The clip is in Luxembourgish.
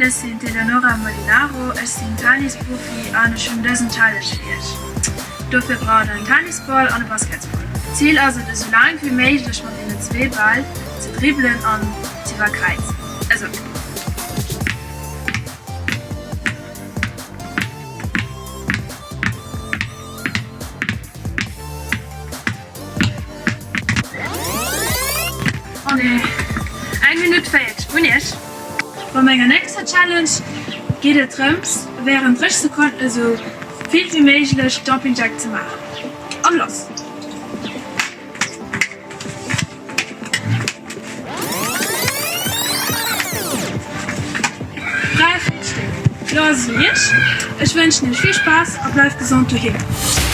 Moien, ech sinn d'Eleonora Molinaro, ech sinn Tennisprofi an ech hunn dësen Challenge fir iech. Dofir braucht der en Tennisball an e Basketsball. D'Zil ass et esou laang wéi méiglech mat deenen zwee Bäll ze dribbelen an z'iwwerkräizen. Esou. Oh nee, eng Minutt 40 un iech. Bei menger nächster Challenge geet et drëms wärend 30 Sekonnen esou vill wéi méiglech Jumping Jack ze maachen. An lass! Dräi Stéck. Lo ass et un iech. Ech wënschen iech vill Spaass a bleift gesond doheem.